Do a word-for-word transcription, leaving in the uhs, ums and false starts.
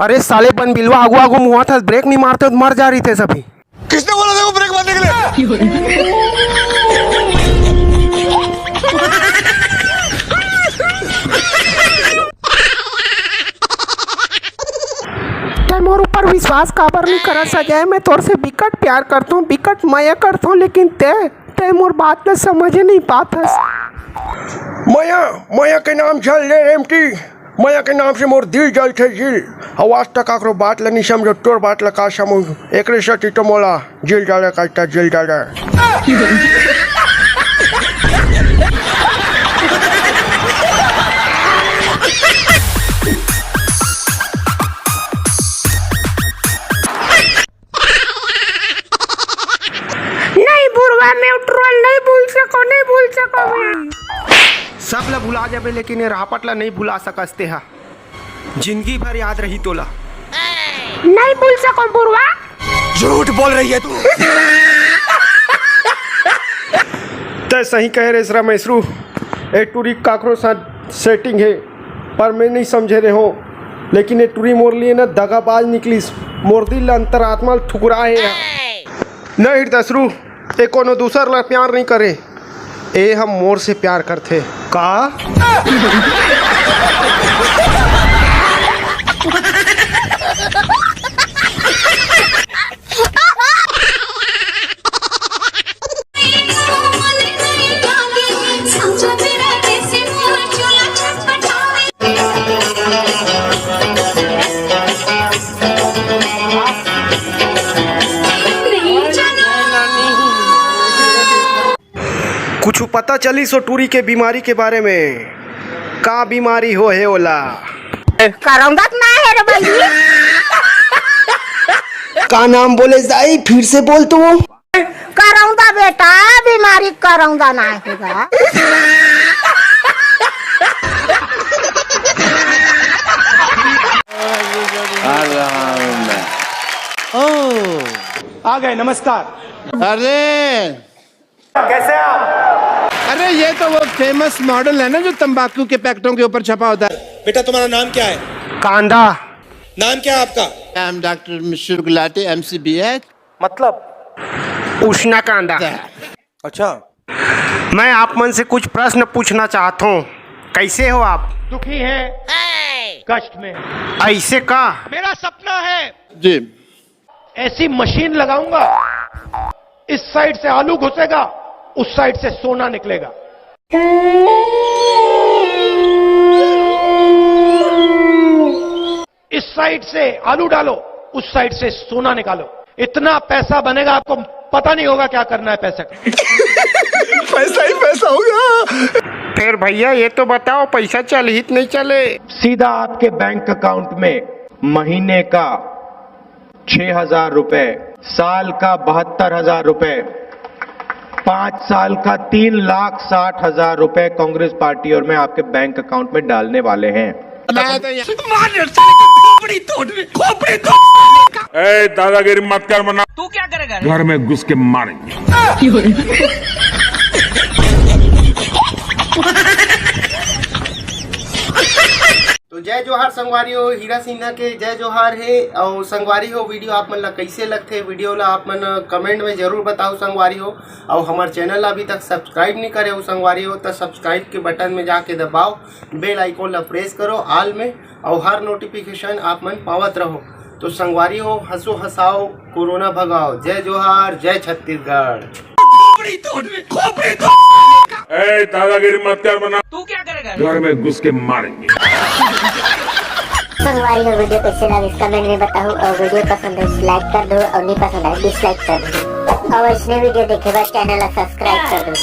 अरे साले बन बिलवा, आगू आगू मुहात हस, ब्रेक नहीं मारते तो मर जा रही थे सभी। किसने बोला था वो ब्रेक मारने के लिए? तै मोर ऊपर विश्वास काबर नहीं करत सजय? मैं तोर से बिकट प्यार करथूं, बिकट मया करथूं, लेकिन तै, तै मोर बात ल समझे नहीं पात हस। मया, मया के नाम झन ले रेमटी, मया के नाम से मोर दिल जलथे दिल। अउ आज तक काकरो बात ल नहीं समझो, तोर बात ल का समझ? एकरे सेती तो मोला जेल जाना कहिथे, जेल जाना। नहीं बुढ़वा, मैं उठरवा नहीं भूल सको, नहीं भूल सको मैं। सब ला भुला जाबे, लेकिन ये रापट ला नहीं भुला सकस तेहा। जिंदगी भर याद रही तोला। नहीं भूल सको बुढ़वा। झूठ बोल रही है तू। तै सही कहे रेस रमेसरू, ए टूरी काकरो साथ सेटिंग हे, पर मैं नहीं समझे रेहों। लेकिन ए टूरी मोर लिए ना दगाबाज निकलिस, मोर दिल ला अंतरात्मा ला ठुकरा हे। नहीं दसरू, ए कोनो दूसर ला प्यार नहीं करे, ए हम मोर से प्यार करथे। का? कुछ पता चलिस ओ टूरी के बीमारी के बारे में? का बीमारी हो हे ओला? करौंदा तो ना हे रे बहिनी। का नाम बोले दाई, फिर से बोल तो। करौंदा बेटा, बीमारी करौंदा ना हे गा। आ गए, नमस्कार। अरे कैसे आप? अरे ये तो वो फेमस मॉडल है ना, जो तंबाकू के पैकेटों के ऊपर छपा होता है। बेटा, तुम्हारा नाम क्या है? कांदा। नाम क्या है आपका? नाम डॉक्टर मिश्र गुलाटी, एमसीबीएच। मतलब? उष्णा कांदा। अच्छा। मैं आप मन से कुछ प्रश्न पूछना चाहता हूँ, कैसे हो आप? दुखी है, कष्ट में। ऐसे का? मेरा सपना है जी। ऐसी मशीन लगाऊंगा, इस साइड से आलू घुसेगा, उस साइड से सोना निकलेगा। इस साइड से आलू डालो, उस साइड से सोना निकालो। इतना पैसा बनेगा, आपको पता नहीं होगा क्या करना है पैसे का। पैसा ही पैसा होगा। फिर भैया, ये तो बताओ, पैसा चलही त नहीं चले? सीधा आपके बैंक अकाउंट में महीने का छह हजार रुपए, साल का बहत्तर हजार रुपए, पांच साल का तीन लाख साठ हजार रुपए कांग्रेस पार्टी और मैं आपके बैंक अकाउंट में डालने वाले हैं। ए, दादागिरी मत कर वरना। तू क्या करेगा रे? घर में घुस के मारेंगे। तो जय जोहार संगवारी हो, हीरा सिन्हा के जय जोहार हे। अउ संगवारी हो, वीडियो आप मन ला कैसे लगथे? वीडियो ला आप मन कमेंट में जरूर बताओ संगवारी हो। अउ हमर चैनल ला अभी तक सब्सक्राइब नहीं करे हो संगवारी हो, तो सब्सक्राइब के बटन में जाके दबाओ, बेल आइकन ला प्रेस करो ऑल में, अउ हर नोटिफिकेशन आप मन पावत रहो। तो संगवारी हो, हंसो हंसाओ, कोरोना भगाओ। जय जोहार, जय छत्तीसगढ़। ए, दादागिरी मत कर वरना। तू क्या करेगा? घर में घुस के मारेंगे। संगवारी हो, वीडियो कैसे लगे कमेंट में बताओ, और वीडियो पसंद है लाइक कर दो, और नहीं पसंद है डिसलाइक कर दो, और ऐसने वीडियो देखे बर चैनल ला सब्सक्राइब कर दो।